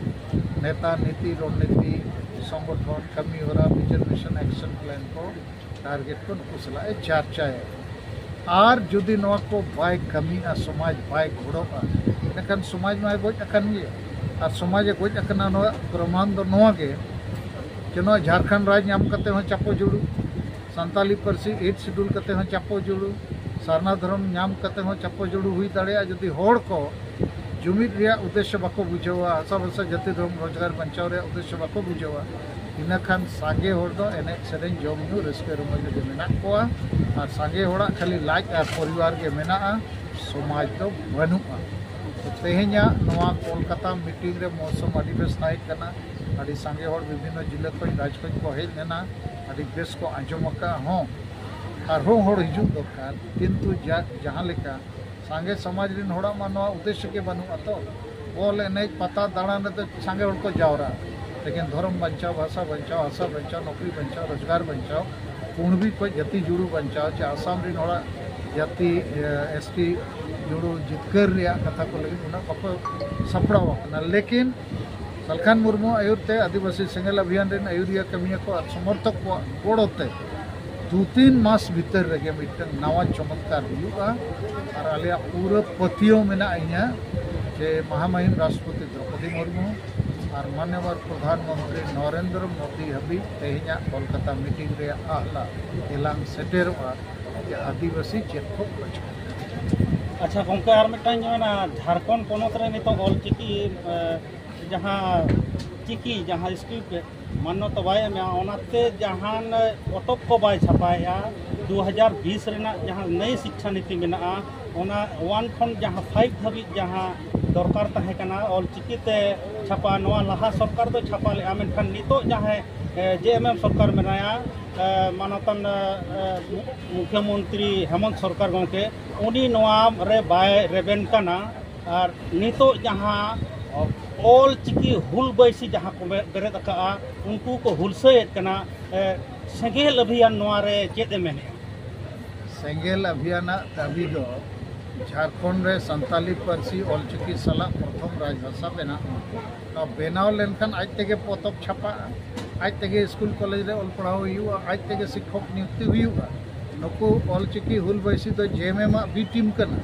ᱱᱮᱛᱟ, ᱱᱤᱛᱤ, ᱨᱚᱱᱱᱤᱛᱤ, ᱥᱚᱝᱜᱚᱴᱷᱚᱱ, ᱠᱟᱹᱢᱤ ᱦᱚᱨᱟ, ᱵᱤᱪᱟᱹᱨ ᱢᱤᱥᱚᱱ, ᱮᱠᱥᱚᱱ ᱯᱞᱟᱱ ᱠᱚ ᱴᱟᱨᱜᱮᱴ ᱠᱚ ᱱᱩᱠᱩ ᱥᱟᱞᱟᱜ ᱮ ᱪᱟᱨᱪᱟᱭᱟ᱾ ᱟᱨ ᱡᱩᱫᱤ ᱱᱚᱣᱟ ᱠᱚ ᱵᱟᱭ ᱠᱟᱹᱢᱤᱜᱼᱟ, ᱥᱚᱢᱟᱡᱽ ᱵᱟᱭ ᱜᱚᱲᱚᱜᱼᱟ, ᱮᱱᱠᱷᱟᱱ ᱥᱚᱢᱟᱡᱽ ᱢᱟᱭ ᱜᱚᱡ ᱟᱠᱟᱱ ᱜᱮ᱾ ᱟᱨ ᱥᱚᱢᱟᱡᱽ ᱮ ᱜᱚᱡ ᱟᱠᱟᱱᱟ, ᱱᱚᱣᱟ ᱯᱨᱚᱢᱟᱱ ᱫᱚ ᱱᱚᱣᱟ ᱜᱮ ᱡᱮ ᱱᱚᱣᱟ ᱡᱷᱟᱲᱠᱷᱚᱸᱰ ᱨᱟᱡᱽ ᱧᱟᱢ ᱠᱟᱛᱮ ᱦᱚᱸ ᱪᱟᱯᱚ ᱡᱩᱲᱩ, ᱥᱟᱱᱛᱟᱞᱤ ᱯᱟᱹᱨᱥᱤ ᱮᱭᱤᱴ ᱥᱤᱰᱩᱞ ᱠᱟᱛᱮ ᱦᱚᱸ ᱪᱟᱯᱚ ᱡᱩᱲᱩ, ᱥᱟᱨᱱᱟ ᱫᱷᱚᱨᱚᱢ ᱧᱟᱢ ᱠᱟᱛᱮ ᱦᱚᱸ ᱪᱟᱯᱚ ᱡᱩᱲᱩ ᱦᱩᱭ ᱫᱟᱲᱮᱭᱟᱜᱼᱟ᱾ ᱡᱩᱫᱤ ᱦᱚᱲ ᱠᱚ ᱡᱩᱢᱤᱫ ᱨᱮᱭᱟᱜ ᱩᱫᱽᱫᱮᱥᱥᱚ ᱵᱟᱠᱚ ᱵᱩᱡᱷᱟᱹᱣᱟ, ᱦᱟᱥᱟ ᱵᱷᱟᱥᱟ ᱡᱟᱹᱛᱤ ᱫᱷᱚᱨᱚᱢ ᱨᱳᱡᱽᱜᱟᱨ ᱵᱟᱧᱪᱟᱣ ᱨᱮᱭᱟᱜ ᱩᱫᱽᱫᱮᱥᱥᱚ ᱵᱟᱠᱚ ᱵᱩᱡᱷᱟᱹᱣᱟ, ᱤᱱᱟᱹ ᱠᱷᱟᱱ ᱥᱟᱸᱜᱮ ᱦᱚᱲ ᱫᱚ ᱮᱱᱮᱡ ᱥᱮᱨᱮᱧ ᱡᱚᱢ ᱧᱩ ᱨᱟᱹᱥᱠᱟᱹ ᱨᱚᱢᱚᱡᱽ ᱨᱮᱜᱮ ᱢᱮᱱᱟᱜ ᱠᱚᱣᱟ᱾ ᱟᱨ ᱥᱟᱸᱜᱮ ᱦᱚᱲᱟᱜ ᱠᱷᱟᱹᱞᱤ ᱞᱟᱡ ᱟᱨ ᱯᱚᱨᱤᱵᱟᱨ ᱜᱮ ᱢᱮᱱᱟᱜᱼᱟ, ᱥᱚᱢᱟᱡᱽ ᱫᱚ ᱵᱟᱹᱱᱩᱜᱼᱟ᱾ ᱛᱚ ᱛᱮᱦᱮᱧᱟᱜ ᱱᱚᱣᱟ ᱠᱳᱞᱠᱟᱛᱟ ᱢᱤᱴᱤᱝ ᱨᱮ ᱢᱳᱣᱥᱚᱢ ᱟᱹᱰᱤ ᱵᱮᱥ ᱛᱟᱦᱮᱸ ᱠᱟᱱᱟ᱾ ᱟᱹᱰᱤ ᱥᱟᱸᱜᱮ ᱦᱚᱲ ᱵᱤᱵᱷᱤᱱᱱᱚ ᱡᱤᱞᱟᱹ ᱠᱷᱚᱱ, ᱨᱟᱡᱽ ᱠᱷᱚᱱ ᱠᱚ ᱦᱮᱡ ᱞᱮᱱᱟ᱾ ᱟᱹᱰᱤ ᱵᱮᱥ ᱠᱚ ᱟᱸᱡᱚᱢ ᱟᱠᱟᱫᱼᱟ ᱦᱚᱸ᱾ ᱟᱨᱦᱚᱸ ᱦᱚᱲ ᱦᱤᱡᱩᱜ ᱫᱚᱨᱠᱟᱨ, ᱠᱤᱱᱛᱩ ᱡᱟ-, ᱡᱟᱦᱟᱸ ᱞᱮᱠᱟ ᱥᱟᱸᱜᱮ ᱥᱚᱢᱟᱡᱽ ᱨᱮᱱ ᱦᱚᱲᱟᱜ ᱢᱟ ᱱᱚᱣᱟ ᱩᱫᱽᱫᱮᱥᱥᱚ ᱜᱮ ᱵᱟᱹᱱᱩᱜᱼᱟ ᱛᱚ᱾ ᱵᱚᱞ ᱮᱱᱮᱡ, ᱯᱟᱛᱟ ᱫᱟᱬᱟᱱ ᱨᱮᱫᱚ ᱥᱟᱸᱜᱮ ᱦᱚᱲ ᱠᱚ ᱡᱟᱣᱨᱟᱜᱼᱟ, ᱞᱮᱠᱤᱱ ᱫᱷᱚᱨᱚᱢ ᱵᱟᱧᱪᱟᱣ, ᱵᱷᱟᱥᱟ ᱵᱟᱧᱪᱟᱣ, ᱦᱟᱥᱟ ᱵᱟᱧᱪᱟᱣ, ᱱᱚᱠᱨᱤ ᱵᱟᱧᱪᱟᱣ, ᱨᱳᱡᱽᱜᱟᱨ ᱵᱟᱧᱪᱟᱣ, ᱠᱩᱬᱵᱤ ᱠᱷᱚᱱ ᱡᱟᱹᱛᱤ ᱡᱩᱲᱩ ᱵᱟᱧᱪᱟᱣ, ᱪᱮ ᱟᱥᱟᱢ ᱨᱮᱱ ᱦᱚᱲᱟᱜ ᱡᱟᱹᱛᱤ, ᱮᱥ ᱴᱤ ᱡᱩᱲᱩ ᱡᱤᱛᱠᱟᱹᱨ ᱨᱮᱭᱟᱜ ᱠᱟᱛᱷᱟ ᱠᱚ ᱞᱟᱹᱜᱤᱫ ᱩᱱᱟᱹᱜ ᱵᱟᱠᱚ ᱥᱟᱯᱲᱟᱣ ᱟᱠᱟᱱᱟ᱾ ᱞᱮᱠᱤᱱ ᱥᱟᱞᱠᱷᱟᱱ ᱢᱩᱨᱢᱩ ᱟᱹᱭᱩᱨ ᱛᱮ ᱟᱹᱫᱤᱵᱟᱹᱥᱤ ᱥᱮᱸᱜᱮᱞ ᱚᱵᱷᱤᱭᱟᱱ ᱨᱮᱱ ᱟᱹᱭᱩᱨᱤᱭᱟᱹ ᱠᱟᱹᱢᱤᱭᱟᱹ ᱠᱚ ᱟᱨ ᱥᱚᱢᱚᱨᱛᱷᱚᱠ ᱠᱚᱣᱟᱜ ᱜᱚᱲᱚ ᱛᱮ ᱫᱩ ᱛᱤᱱ ᱢᱟᱥ ᱵᱷᱤᱛᱟᱹᱨ ᱨᱮᱜᱮ ᱢᱤᱫᱴᱟᱝ ᱱᱟᱣᱟ ᱪᱚᱢᱚᱛᱠᱟᱨ ᱦᱩᱭᱩᱜᱼᱟ᱾ ᱟᱨ ᱟᱞᱮᱭᱟᱜ ᱯᱩᱨᱟᱹ ᱯᱟᱹᱛᱭᱟᱹᱣ ᱢᱮᱱᱟᱜᱼᱟ ᱤᱧᱟᱹᱜ ᱡᱮ ᱢᱟᱦᱟᱢᱟᱹᱦᱤᱢ ᱨᱟᱥᱴᱨᱚᱯᱚᱛᱤ ᱫᱨᱚᱯᱚᱫᱤ ᱢᱩᱨᱢᱩ ᱟᱨ ᱢᱟᱱᱭᱚᱵᱚᱨ ᱯᱨᱚᱫᱷᱟᱱ ᱢᱚᱱᱛᱨᱤ ᱱᱚᱨᱮᱱᱫᱨᱚ ᱢᱳᱫᱤ ᱦᱟᱹᱵᱤᱡ ᱛᱮᱦᱮᱧᱟᱜ ᱠᱳᱞᱠᱟᱛᱟ ᱢᱤᱴᱤᱝ ᱨᱮᱭᱟᱜ ᱟᱦᱞᱟ ᱮᱞᱟᱝ ᱥᱮᱴᱮᱨᱚᱜᱼᱟ ᱡᱮ ᱟᱹᱫᱤᱵᱟᱹᱥᱤ ᱪᱮᱫ ᱠᱚ ᱠᱷᱚᱡᱚᱜ ᱠᱟᱱᱟ᱾ ᱟᱪᱪᱷᱟ ᱜᱚᱢᱠᱮ, ᱟᱨ ᱢᱤᱫᱴᱟᱝ ᱢᱮᱱᱟ, ᱡᱷᱟᱲᱠᱷᱚᱸᱰ ᱯᱚᱱᱚᱛ ᱨᱮ ᱱᱤᱛᱚᱜ ᱚᱞᱪᱤᱠᱤ ᱮ, ᱡᱟᱦᱟᱸ ᱪᱤᱠᱤ ᱡᱟᱦᱟᱸ ᱥᱠᱨᱤᱯᱴ ᱢᱟᱱᱱᱚᱛᱟ ᱵᱟᱭ ᱮᱢᱮᱜᱼᱟ, ᱚᱱᱟᱛᱮ ᱡᱟᱦᱟᱱ ᱯᱚᱛᱚᱵ ᱠᱚ ᱵᱟᱭ ᱪᱷᱟᱯᱟᱭᱮᱜᱼᱟ᱾ ᱫᱩ ᱦᱟᱡᱟᱨ ᱵᱤᱥ ᱨᱮᱱᱟᱜ ᱡᱟᱦᱟᱸ ᱱᱟᱭ ᱥᱤᱠᱠᱷᱟ ᱱᱤᱛᱤ ᱢᱮᱱᱟᱜᱼᱟ, ᱚᱱᱟ ᱳᱣᱟᱱ ᱠᱷᱚᱱ ᱡᱟᱦᱟᱸ ᱯᱷᱟᱭᱤᱵᱷ ᱫᱷᱟᱹᱵᱤᱡ ᱡᱟᱦᱟᱸ ᱫᱚᱨᱠᱟᱨ ᱛᱟᱦᱮᱸ ᱠᱟᱱᱟ ᱚᱞᱪᱤᱠᱤ ᱛᱮ ᱪᱷᱟᱯᱟ, ᱱᱚᱣᱟ ᱞᱟᱦᱟ ᱥᱚᱨᱠᱟᱨ ᱫᱚ ᱪᱷᱟᱯᱟ ᱞᱮᱜᱼᱟ, ᱢᱮᱱᱠᱷᱟᱱ ᱱᱤᱛᱚᱜ ᱡᱟᱦᱟᱸᱭ ᱡᱮ ᱮᱢ ᱮᱢ ᱥᱚᱨᱠᱟᱨ ᱢᱮᱱᱟᱭᱟ, ᱮ, ᱢᱟᱱᱚᱛᱟᱱ ᱮ, ᱢᱩ- ᱢᱩᱠᱷᱭᱚᱢᱚᱱᱛᱨᱤ ᱦᱮᱢᱚᱱᱛ ᱥᱚᱨᱠᱟᱨ ᱜᱚᱢᱠᱮ, ᱩᱱᱤ ᱱᱚᱣᱟ ᱨᱮ ᱵᱟᱭ ᱨᱮᱵᱮᱱ ᱠᱟᱱᱟ᱾ ᱟᱨ ᱱᱤᱛᱚᱜ ᱡᱟᱦᱟᱸ ᱚᱞ ᱪᱤᱠᱤ ᱦᱩᱞ ᱵᱟᱹᱭᱥᱤ ᱡᱟᱦᱟᱸ ᱠᱚ ᱵᱮ- ᱵᱮᱨᱮᱫ ᱟᱠᱟᱫᱼᱟ, ᱩᱱᱠᱩ ᱠᱚ ᱦᱩᱞᱥᱟᱹᱭᱮᱫ ᱠᱟᱱᱟ᱾ ᱮ, ᱥᱮᱸᱜᱮᱞ ᱚᱵᱷᱤᱭᱟᱱ ᱱᱚᱣᱟ ᱨᱮ ᱪᱮᱫ ᱮ ᱢᱮᱱᱮᱫᱼᱟ? ᱥᱮᱸᱜᱮᱞ ᱚᱵᱷᱤᱭᱟᱱᱟᱜ ᱫᱟᱹᱵᱤ ᱫᱚ ᱡᱷᱟᱲᱠᱷᱚᱸᱰ ᱨᱮ ᱥᱟᱱᱛᱟᱞᱤ ᱯᱟᱹᱨᱥᱤ ᱚᱞᱪᱤᱠᱤ ᱥᱟᱞᱟᱜ ᱯᱨᱚᱛᱷᱚᱢ ᱨᱟᱡᱽᱵᱷᱟᱥᱟ ᱵᱮᱱᱟᱜ ᱢᱟ᱾ ᱱᱚᱣᱟ ᱵᱮᱱᱟᱣ ᱞᱮᱱᱠᱷᱟᱱ ᱟᱡ ᱛᱮᱜᱮ ᱯᱚᱛᱚᱵ ᱪᱷᱟᱯᱟᱜᱼᱟ, ᱟᱡ ᱛᱮᱜᱮ ᱥᱠᱩᱞ ᱠᱚᱞᱮᱡᱽ ᱨᱮ ᱚᱞ ᱯᱟᱲᱦᱟᱣ ᱦᱩᱭᱩᱜᱼᱟ, ᱟᱡ ᱛᱮᱜᱮ ᱥᱤᱠᱠᱷᱚᱠ ᱱᱤᱭᱩᱠᱛᱤ ᱦᱩᱭᱩᱜᱼᱟ᱾ ᱱᱩᱠᱩ ᱚᱞᱪᱤᱠᱤ ᱦᱩᱞ ᱵᱟᱹᱭᱥᱤ ᱫᱚ ᱡᱮ ᱮᱢ ᱮᱢ ᱟᱜ ᱵᱤ ᱴᱤᱢ ᱠᱟᱱᱟ᱾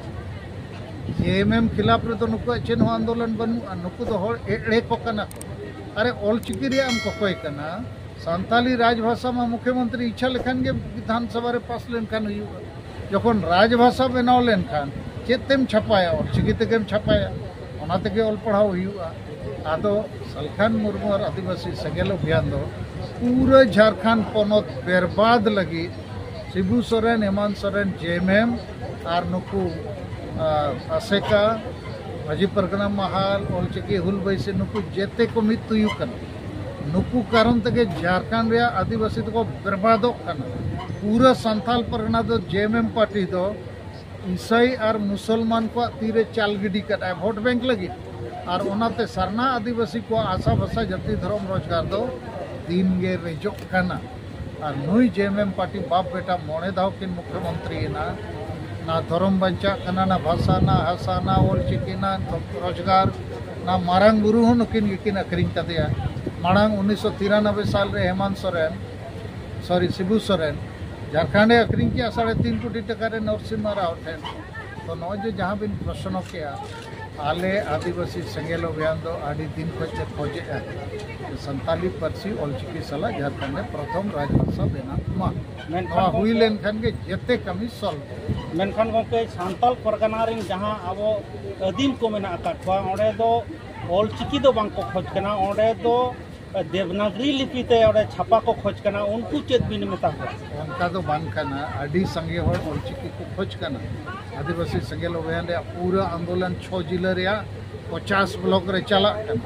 ᱡᱮ ᱮᱢ ᱮᱢ ᱠᱷᱤᱞᱟᱯ ᱨᱮᱫᱚ ᱱᱩᱠᱩᱣᱟᱜ ᱪᱮᱫ ᱦᱚᱸ ᱟᱱᱫᱳᱞᱚᱱ ᱵᱟᱹᱱᱩᱜᱼᱟ᱾ ᱱᱩᱠᱩ ᱫᱚ ᱦᱚᱲ ᱮᱲᱮ ᱠᱚ ᱠᱟᱱᱟ ᱠᱚ᱾ ᱟᱨᱮ ᱚᱞᱪᱤᱠᱤ ᱨᱮᱭᱟᱜ ᱮᱢ ᱠᱚᱠᱚᱭ ᱠᱟᱱᱟ, ᱥᱟᱱᱛᱟᱞᱤ ᱨᱟᱡᱽᱵᱷᱟᱥᱟ ᱢᱟ ᱢᱩᱠᱷᱭᱚᱢᱚᱱᱛᱨᱤ ᱤᱪᱪᱷᱟ ᱞᱮᱠᱷᱟᱱ ᱜᱮ ᱵᱤᱫᱷᱟᱱ ᱥᱚᱵᱷᱟ ᱨᱮ ᱯᱟᱥ ᱞᱮᱱᱠᱷᱟᱱ ᱦᱩᱭᱩᱜᱼᱟ᱾ ᱡᱚᱠᱷᱚᱱ ᱨᱟᱡᱽᱵᱷᱟᱥᱟ ᱵᱮᱱᱟᱣ ᱞᱮᱱᱠᱷᱟᱱ ᱪᱮᱫ ᱛᱮᱢ ᱪᱷᱟᱯᱟᱭᱟ? ᱚᱞᱪᱤᱠᱤ ᱛᱮᱜᱮᱢ ᱪᱷᱟᱯᱟᱭᱟ, ᱚᱱᱟ ᱛᱮᱜᱮ ᱚᱞ ᱯᱟᱲᱦᱟᱣ ᱦᱩᱭᱩᱜᱼᱟ᱾ ᱟᱫᱚ ᱥᱟᱞᱠᱷᱟᱱ ᱢᱩᱨᱢᱩ ᱟᱨ ᱟᱹᱫᱤᱵᱟᱹᱥᱤ ᱥᱮᱸᱜᱮᱞ ᱚᱵᱷᱤᱭᱟᱱ ᱫᱚ ᱯᱩᱨᱟᱹ ᱡᱷᱟᱲᱠᱷᱚᱸᱰ ᱯᱚᱱᱚᱛ ᱵᱮᱨᱵᱟᱫ ᱞᱟᱹᱜᱤᱫ ᱥᱤᱵᱩ ᱥᱚᱨᱮᱱ, ᱦᱮᱢᱟᱱᱛ ᱥᱚᱨᱮᱱ, ᱡᱮ ᱮᱢ ᱮᱢ ᱟᱨ ᱱᱩᱠᱩ ᱟᱥᱮᱠᱟ, ᱢᱟᱹᱡᱷᱤ ᱯᱟᱨᱜᱟᱱᱟ ᱢᱟᱦᱟᱞ, ᱚᱞᱪᱤᱠᱤ ᱦᱩᱞ ᱵᱟᱹᱭᱥᱤ, ᱱᱩᱠᱩ ᱡᱮᱛᱮ ᱠᱚ ᱢᱤᱫ ᱛᱩᱭᱩ ᱠᱟᱱᱟ᱾ ᱱᱩᱠᱩ ᱠᱟᱨᱚᱱ ᱛᱮᱜᱮ ᱡᱷᱟᱲᱠᱷᱚᱸᱰ ᱨᱮᱭᱟᱜ ᱟᱹᱫᱤᱵᱟᱹᱥᱤ ᱫᱚᱠᱚ ᱵᱮᱨᱵᱟᱫᱚᱜ ᱠᱟᱱᱟ᱾ ᱯᱩᱨᱟᱹ ᱥᱟᱱᱛᱟᱞ ᱯᱟᱨᱜᱟᱱᱟ ᱫᱚ ᱡᱮ ᱮᱢ ᱮᱢ ᱯᱟᱨᱴᱤ ᱫᱚ ᱤᱥᱟᱹᱭ ᱟᱨ ᱢᱩᱥᱚᱞᱢᱟᱱ ᱠᱚᱣᱟᱜ ᱛᱤᱨᱮ ᱪᱟᱞ ᱜᱤᱰᱤ ᱠᱟᱫᱟᱭ ᱵᱷᱳᱴ ᱵᱮᱝᱠ ᱞᱟᱹᱜᱤᱫ᱾ ᱟᱨ ᱚᱱᱟᱛᱮ ᱥᱟᱨᱱᱟ ᱟᱹᱫᱤᱵᱟᱹᱥᱤ ᱠᱚᱣᱟᱜ ᱟᱥᱟ ᱵᱷᱟᱥᱟ ᱡᱟᱹᱛᱤ ᱫᱷᱚᱨᱚᱢ ᱨᱳᱡᱽᱜᱟᱨ ᱫᱚ ᱫᱤᱱ ᱜᱮ ᱨᱮᱡᱚᱜ ᱠᱟᱱᱟ᱾ ᱟᱨ ᱱᱩᱭ ᱡᱮ ᱮᱢ ᱮᱢ ᱯᱟᱨᱴᱤ ᱵᱟᱯ ᱵᱮᱴᱟ ᱢᱚᱬᱮ ᱫᱷᱟᱣ ᱠᱤᱱ ᱢᱩᱠᱷᱭᱚᱢᱚᱱᱛᱨᱤ ᱮᱱᱟ᱾ ᱱᱟ ᱫᱷᱚᱨᱚᱢ ᱵᱟᱧᱪᱟᱜ ᱠᱟᱱᱟ, ᱱᱟ ᱵᱷᱟᱥᱟ, ᱱᱟ ᱦᱟᱥᱟ, ᱱᱟ ᱚᱞ ᱪᱤᱠᱤ, ᱱᱟ ᱨᱳᱡᱽᱜᱟᱨ, ᱱᱟ ᱢᱟᱨᱟᱝ ᱵᱩᱨᱩ ᱦᱚᱸ ᱱᱩᱠᱤᱱ ᱜᱮᱠᱤᱱ ᱟᱹᱠᱷᱨᱤᱧ ᱠᱟᱫᱮᱭᱟ᱾ ᱢᱟᱲᱟᱝ ᱩᱱᱤᱥᱥᱚ ᱛᱤᱨᱟᱱᱚᱵᱵᱳᱭ ᱥᱟᱞ ᱨᱮ ᱦᱮᱢᱟᱱᱛ ᱥᱚᱨᱮᱱ, ᱥᱚᱨᱤ, ᱥᱤᱵᱩ ᱥᱚᱨᱮᱱ ᱡᱷᱟᱲᱠᱷᱚᱸᱰᱮ ᱟᱹᱠᱷᱨᱤᱧ ᱠᱮᱜᱼᱟ ᱥᱟᱲᱮ ᱛᱤᱱ ᱠᱳᱴᱤ ᱴᱟᱠᱟ ᱨᱮ ᱱᱚᱨᱥᱤᱢᱦᱟ ᱨᱟᱣ ᱴᱷᱮᱱ᱾ ᱛᱚ ᱱᱚᱜᱼᱚᱭ ᱡᱮ ᱡᱟᱦᱟᱸ ᱵᱤᱱ ᱯᱨᱚᱥᱱᱚ ᱠᱮᱜᱼᱟ, ᱟᱞᱮ ᱟᱹᱫᱤᱵᱟᱹᱥᱤ ᱥᱮᱸᱜᱮᱞ ᱚᱵᱷᱤᱭᱟᱱ ᱫᱚ ᱟᱹᱰᱤ ᱫᱤᱱ ᱠᱷᱚᱱ ᱞᱮ ᱠᱷᱚᱡᱮᱜᱼᱟ ᱡᱮ ᱥᱟᱱᱛᱟᱞᱤ ᱯᱟᱹᱨᱥᱤ ᱚᱞᱪᱤᱠᱤ ᱥᱟᱞᱟᱜ ᱡᱷᱟᱲᱠᱷᱚᱸᱰ ᱨᱮ ᱯᱨᱚᱛᱷᱚᱢ ᱨᱟᱡᱽ ᱵᱷᱟᱥᱟ ᱵᱮᱱᱟᱜ ᱢᱟ᱾ ᱢᱮᱱᱠᱷᱟᱱ ᱱᱚᱣᱟ ᱦᱩᱭ ᱞᱮᱱᱠᱷᱟᱱ ᱜᱮ ᱡᱮᱛᱮ ᱠᱟᱹᱢᱤ ᱥᱚᱞᱵᱷ᱾ ᱢᱮᱱᱠᱷᱟᱱ ᱜᱚᱢᱠᱮ, ᱥᱟᱱᱛᱟᱲ ᱯᱟᱨᱜᱟᱱᱟ ᱨᱮᱱ ᱡᱟᱦᱟᱸ ᱟᱵᱚ ᱟᱹᱫᱤᱢ ᱠᱚ ᱢᱮᱱᱟᱜ ᱟᱠᱟᱫ ᱠᱚᱣᱟ, ᱚᱸᱰᱮ ᱫᱚ ᱚᱞᱪᱤᱠᱤ ᱫᱚ ᱵᱟᱝ ᱠᱚ ᱠᱷᱚᱡᱽ ᱠᱟᱱᱟ, ᱚᱸᱰᱮ ᱫᱚ ᱫᱮᱵᱽᱱᱟᱜᱽᱨᱤ ᱞᱤᱯᱤ ᱛᱮ ᱚᱸᱰᱮ ᱪᱷᱟᱯᱟ ᱠᱚ ᱠᱷᱚᱡᱽ ᱠᱟᱱᱟ᱾ ᱩᱱᱠᱩ ᱪᱮᱫ ᱵᱤᱱ ᱢᱮᱛᱟ ᱠᱚᱣᱟ? ᱚᱱᱠᱟ ᱫᱚ ᱵᱟᱝ ᱠᱟᱱᱟ᱾ ᱟᱹᱰᱤ ᱥᱟᱸᱜᱮ ᱦᱚᱲ ᱚᱞᱪᱤᱠᱤ ᱠᱚ ᱠᱷᱚᱡᱽ ᱠᱟᱱᱟ᱾ ᱟᱹᱫᱤᱵᱟᱹᱥᱤ ᱥᱮᱸᱜᱮᱞ ᱚᱵᱷᱤᱭᱟᱱ ᱨᱮᱭᱟᱜ ᱯᱩᱨᱟᱹ ᱟᱱᱫᱳᱞᱚᱱ ᱪᱷᱚ ᱡᱤᱞᱟᱹ ᱨᱮᱭᱟᱜ ᱯᱚᱪᱟᱥ ᱵᱞᱚᱠ ᱨᱮ ᱪᱟᱞᱟᱜ ᱠᱟᱱᱟ᱾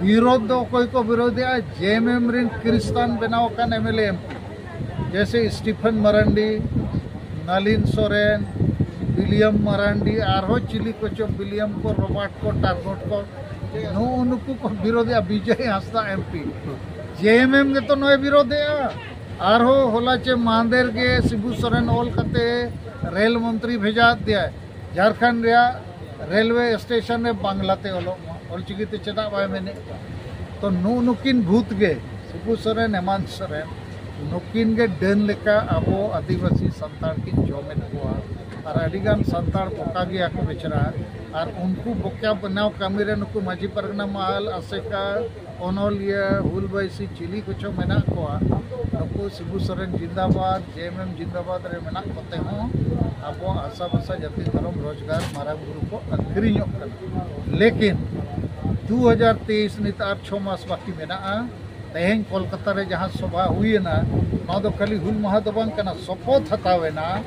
ᱵᱤᱨᱳᱫᱷ ᱫᱚ ᱚᱠᱚᱭ ᱠᱚ ᱵᱤᱨᱳᱫᱷᱮᱜᱼᱟ? ᱡᱮ ᱮᱢ ᱮᱢ ᱨᱮᱱ ᱠᱷᱨᱤᱥᱛᱟᱱ ᱵᱮᱱᱟᱣ ᱟᱠᱟᱱ M L A M P, ᱡᱮᱭᱥᱮ ᱥᱴᱤᱯᱷᱮᱱ ᱢᱟᱨᱟᱱᱰᱤ, ᱱᱟᱞᱤᱱ ᱥᱚᱨᱮᱱ, ᱵᱤᱞᱤᱭᱟᱢ ᱢᱟᱨᱟᱱᱰᱤ, ᱟᱨᱦᱚᱸ ᱪᱤᱞᱤ ᱠᱚᱪᱚ, ᱵᱤᱞᱤᱭᱟᱢ ᱠᱚ, ᱨᱚᱵᱟᱨᱴ ᱠᱚ, ᱴᱟᱨᱜᱚᱴ ᱠᱚ, ᱱᱩᱜᱼᱩ ᱱᱩᱠᱩ ᱠᱚ ᱵᱤᱨᱳᱫᱷᱮᱜᱼᱟ᱾ ᱵᱤᱡᱚᱭ ᱦᱟᱸᱥᱫᱟ ᱮᱢ ᱯᱤ, ᱡᱮ ᱮᱢ ᱮᱢ ᱜᱮᱛᱚ ᱱᱚᱜᱼᱚᱭ ᱵᱤᱨᱳᱫᱷᱮᱜᱼᱟ᱾ ᱟᱨᱦᱚᱸ ᱦᱚᱞᱟ ᱪᱮ ᱢᱟᱦᱫᱮᱨ ᱜᱮ ᱥᱤᱵᱩ ᱥᱚᱨᱮᱱ ᱚᱞ ᱠᱟᱛᱮ ᱨᱮᱞ ᱢᱚᱱᱛᱨᱤ ᱵᱷᱮᱡᱟ ᱟᱫᱮᱭᱟᱭ, ᱡᱷᱟᱲᱠᱷᱚᱸᱰ ᱨᱮᱭᱟᱜ ᱨᱮᱞᱣᱮ ᱥᱴᱮᱥᱚᱱ ᱨᱮ ᱵᱟᱝᱞᱟᱛᱮ ᱚᱞᱚᱜ ᱢᱟ, ᱚᱞᱪᱤᱠᱤ ᱛᱮ ᱪᱮᱫᱟᱜ ᱵᱟᱭ ᱢᱮᱱᱮᱫ ᱠᱟᱱ? ᱛᱚ ᱱᱩᱜᱼᱩ ᱱᱩᱠᱤᱱ ᱵᱷᱩᱛ ᱜᱮ, ᱥᱤᱵᱩ ᱥᱚᱨᱮᱱ, ᱦᱮᱢᱟᱱᱛ ᱥᱚᱨᱮᱱ, ᱱᱩᱠᱤᱱ ᱜᱮ ᱰᱟᱹᱱ ᱞᱮᱠᱟ ᱟᱵᱚ ᱟᱹᱫᱤᱵᱟᱹᱥᱤ ᱥᱟᱱᱛᱟᱲ ᱠᱤᱱ ᱡᱚᱢᱮᱫ ᱠᱚᱣᱟ᱾ ᱟᱨ ᱟᱹᱰᱤᱜᱟᱱ ᱥᱟᱱᱛᱟᱲ ᱵᱚᱠᱟ ᱜᱮᱭᱟ ᱠᱚ ᱵᱮᱪᱟᱨᱟ᱾ ᱟᱨ ᱩᱱᱠᱩ ᱵᱚᱠᱟ ᱵᱮᱱᱟᱣ ᱠᱟᱹᱢᱤ ᱨᱮ ᱱᱩᱠᱩ ᱢᱟᱹᱡᱷᱤ ᱯᱟᱨᱜᱟᱱᱟ ᱢᱟᱦᱟᱞ, ᱟᱥᱮᱠᱟ, ᱚᱱᱚᱞᱤᱭᱟᱹ, ᱦᱩᱞ ᱵᱟᱭᱥᱤ, ᱪᱤᱞᱤ ᱠᱚᱪᱚ ᱢᱮᱱᱟᱜ ᱠᱚᱣᱟ, ᱱᱩᱠᱩ ᱥᱤᱵᱩ ᱥᱚᱨᱮᱱ ᱡᱤᱱᱫᱟᱵᱟᱫ, ᱡᱮ ᱮᱢ ᱮᱢ ᱡᱤᱱᱫᱟᱵᱟᱫ ᱨᱮ ᱢᱮᱱᱟᱜ ᱠᱚᱛᱮ ᱦᱚᱸ ᱟᱵᱚᱣᱟᱜ ᱟᱥᱟ ᱵᱷᱟᱥᱟ ᱡᱟᱹᱛᱤ ᱫᱷᱚᱨᱚᱢ ᱨᱳᱡᱽᱜᱟᱨ ᱢᱟᱨᱟᱝ ᱵᱩᱨᱩ ᱠᱚ ᱟᱹᱠᱷᱨᱤᱧᱚᱜ ᱠᱟᱱᱟ᱾ ᱞᱮᱠᱤᱱ ᱫᱩ ᱦᱟᱡᱟᱨ ᱛᱮᱭᱤᱥ ᱱᱤᱛ ᱟᱨ ᱪᱷᱚ ᱢᱟᱥ ᱵᱟᱹᱠᱤ ᱢᱮᱱᱟᱜᱼᱟ᱾ ᱛᱮᱦᱮᱧ ᱠᱳᱞᱠᱟᱛᱟ ᱨᱮ ᱡᱟᱦᱟᱸ ᱥᱚᱵᱷᱟ ᱦᱩᱭᱮᱱᱟ, ᱱᱚᱣᱟ ᱫᱚ ᱠᱷᱟᱹᱞᱤ ᱦᱩᱞ ᱢᱟᱦᱟ ᱫᱚ ᱵᱟᱝ ᱠᱟᱱᱟ, ᱥᱚᱯᱚᱛ ᱦᱟᱛᱟᱣ ᱮᱱᱟ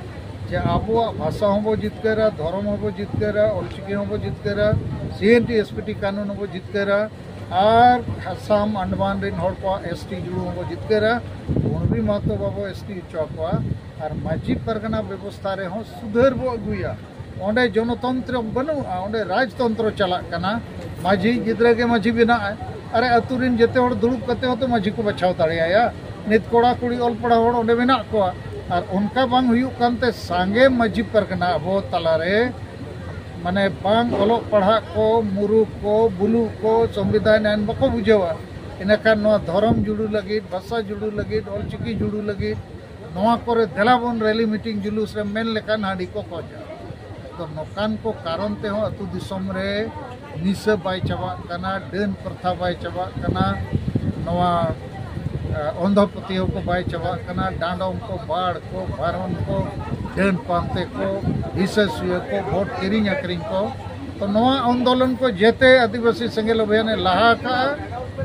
ᱡᱮ ᱟᱵᱚᱣᱟᱜ ᱵᱷᱟᱥᱟ ᱦᱚᱸᱵᱚ ᱡᱤᱛᱠᱟᱹᱨᱟ, ᱫᱷᱚᱨᱚᱢ ᱦᱚᱸᱵᱚ ᱡᱤᱛᱠᱟᱹᱨᱟ, ᱚᱞᱪᱤᱠᱤ ᱦᱚᱸᱵᱚ ᱡᱤᱛᱠᱟᱹᱨᱟ, ᱥᱤ N T S P T ᱠᱟᱹᱱᱩᱱ ᱦᱚᱸᱵᱚ ᱡᱤᱛᱠᱟᱹᱨᱟ, ᱟᱨ ᱟᱥᱟᱢ ᱟᱱᱰᱟᱢᱟᱱ ᱨᱮᱱ ᱦᱚᱲ ᱠᱚᱣᱟᱜ ᱮᱥ ᱴᱤ ᱡᱩᱲᱩ ᱦᱚᱸᱵᱚ ᱡᱤᱛᱠᱟᱹᱨᱟ᱾ ᱠᱩᱬᱵᱤ ᱢᱟᱛᱚ ᱵᱟᱵᱚ ᱮᱥ ᱴᱤ ᱦᱚᱪᱚ ᱟᱠᱚᱣᱟ᱾ ᱟᱨ ᱢᱟᱹᱡᱷᱤ ᱯᱟᱨᱜᱟᱱᱟ ᱵᱮᱵᱚᱥᱛᱷᱟ ᱨᱮᱦᱚᱸ ᱥᱩᱫᱷᱟᱹᱨ ᱵᱚ ᱟᱹᱜᱩᱭᱟ᱾ ᱚᱸᱰᱮ ᱡᱚᱱᱚᱛᱚᱱᱛᱨᱚ ᱵᱟᱹᱱᱩᱜᱼᱟ, ᱚᱸᱰᱮ ᱨᱟᱡᱽᱛᱚᱱᱛᱨᱚ ᱪᱟᱞᱟᱜ ᱠᱟᱱᱟ᱾ ᱢᱟᱹᱡᱷᱤ ᱜᱤᱫᱽᱨᱟᱹ ᱜᱮ ᱢᱟᱹᱡᱷᱤ ᱵᱮᱱᱟᱜᱼᱟᱭ᱾ ᱟᱨᱮ, ᱟᱹᱛᱩ ᱨᱮᱱ ᱡᱮᱛᱮ ᱦᱚᱲ ᱫᱩᱲᱩᱵ ᱠᱟᱛᱮ ᱦᱚᱸᱛᱚ ᱢᱟᱹᱡᱷᱤ ᱠᱚ ᱵᱟᱪᱷᱟᱣ ᱫᱟᱲᱮᱭᱟᱭᱟ᱾ ᱱᱤᱛ ᱠᱚᱲᱟ ᱠᱩᱲᱤ ᱚᱞ ᱯᱟᱲᱦᱟᱣ ᱦᱚᱲ ᱚᱸᱰᱮ ᱢᱮᱱᱟᱜ ᱠᱚᱣᱟ᱾ ᱟᱨ ᱚᱱᱠᱟ ᱵᱟᱝ ᱦᱩᱭᱩᱜ ᱠᱟᱱᱛᱮ ᱥᱟᱸᱜᱮ ᱢᱟᱹᱡᱷᱤ ᱯᱟᱨᱜᱟᱱᱟ ᱟᱵᱚ ᱛᱟᱞᱟᱨᱮ, ᱢᱟᱱᱮ, ᱵᱟᱝ ᱚᱞᱚᱜ ᱯᱟᱲᱦᱟᱜ ᱠᱚ, ᱢᱩᱨᱩᱠ ᱠᱚ, ᱵᱩᱞᱩᱜ ᱠᱚ, ᱥᱚᱝᱵᱤᱫᱷᱟᱱ ᱟᱹᱭᱤᱱ ᱵᱟᱠᱚ ᱵᱩᱡᱷᱟᱹᱣᱟ᱾ ᱤᱱᱟᱹᱠᱷᱟᱱ ᱱᱚᱣᱟ ᱫᱷᱚᱨᱚᱢ ᱡᱩᱲᱩ ᱞᱟᱹᱜᱤᱫ, ᱵᱷᱟᱥᱟ ᱡᱩᱲᱩ ᱞᱟᱹᱜᱤᱫ, ᱚᱞᱪᱤᱠᱤ ᱡᱩᱲᱩ ᱞᱟᱹᱜᱤᱫ, ᱱᱚᱣᱟ ᱠᱚᱨᱮ ᱫᱮᱞᱟ ᱵᱚᱱ ᱨᱮᱞᱤ ᱢᱤᱴᱤᱝ ᱡᱩᱞᱩᱥ ᱨᱮ ᱢᱮᱱ ᱞᱮᱠᱷᱟᱱ ᱦᱟᱺᱰᱤ ᱠᱚ ᱠᱷᱚᱡᱟ᱾ ᱛᱚ ᱱᱚᱝᱠᱟᱱ ᱠᱚ ᱠᱟᱨᱚᱱ ᱛᱮᱦᱚᱸ ᱟᱹᱛᱩ ᱫᱤᱥᱚᱢ ᱨᱮ ᱱᱤᱥᱟᱹ ᱵᱟᱭ ᱪᱟᱵᱟᱜ ᱠᱟᱱᱟ, ᱰᱟᱹᱱ ᱯᱨᱚᱛᱷᱟ ᱵᱟᱭ ᱪᱟᱵᱟᱜ ᱠᱟᱱᱟ, ᱱᱚᱣᱟ, ᱮ, ᱚᱱᱫᱷᱚ ᱯᱟᱹᱛᱭᱟᱹᱣ ᱠᱚ ᱵᱟᱭ ᱪᱟᱵᱟᱜ ᱠᱟᱱᱟ, ᱰᱟᱸᱰᱚᱢ ᱠᱚ, ᱵᱟᱲ ᱠᱚ, ᱵᱟᱨᱚᱱ ᱠᱚ, ᱰᱟᱹᱱ ᱯᱟᱱᱛᱮ ᱠᱚ, ᱦᱤᱥᱟᱹ ᱥᱩᱭᱟᱹ ᱠᱚ, ᱵᱷᱳᱴ ᱠᱤᱨᱤᱧ ᱟᱹᱠᱷᱨᱤᱧ ᱠᱚ᱾ ᱛᱚ ᱱᱚᱣᱟ ᱟᱱᱫᱳᱞᱚᱱ ᱠᱚ ᱡᱮᱛᱮ ᱟᱹᱫᱤᱵᱟᱹᱥᱤ ᱥᱮᱸᱜᱮᱞ ᱚᱵᱷᱤᱭᱟᱱᱮ ᱞᱟᱦᱟ ᱟᱠᱟᱫᱼᱟ᱾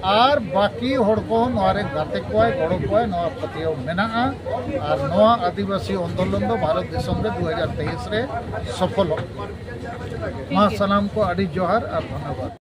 ᱟᱨ ᱵᱟᱹᱠᱤ ᱦᱚᱲ ᱠᱚᱦᱚᱸ ᱱᱚᱣᱟ ᱨᱮ ᱜᱟᱛᱮ ᱠᱚᱣᱟᱭ, ᱜᱚᱲᱚ ᱠᱚᱣᱟᱭ, ᱱᱚᱣᱟ ᱯᱟᱹᱛᱭᱟᱹᱣ ᱢᱮᱱᱟᱜᱼᱟ᱾ ᱟᱨ ᱱᱚᱣᱟ ᱟᱹᱫᱤᱵᱟᱹᱥᱤ ᱟᱱᱫᱳᱞᱚᱱ ᱫᱚ ᱵᱷᱟᱨᱚᱛ ᱫᱤᱥᱚᱢ ᱨᱮ ᱫᱩ ᱦᱟᱡᱟᱨ ᱛᱮᱭᱤᱥ ᱨᱮ ᱥᱚᱯᱷᱚᱞᱚᱜ᱾ ᱢᱟ ᱥᱟᱱᱟᱢ ᱠᱚ ᱟᱹᱰᱤ ᱡᱚᱦᱟᱨ ᱟᱨ ᱫᱷᱚᱱᱭᱚᱵᱟᱫ᱾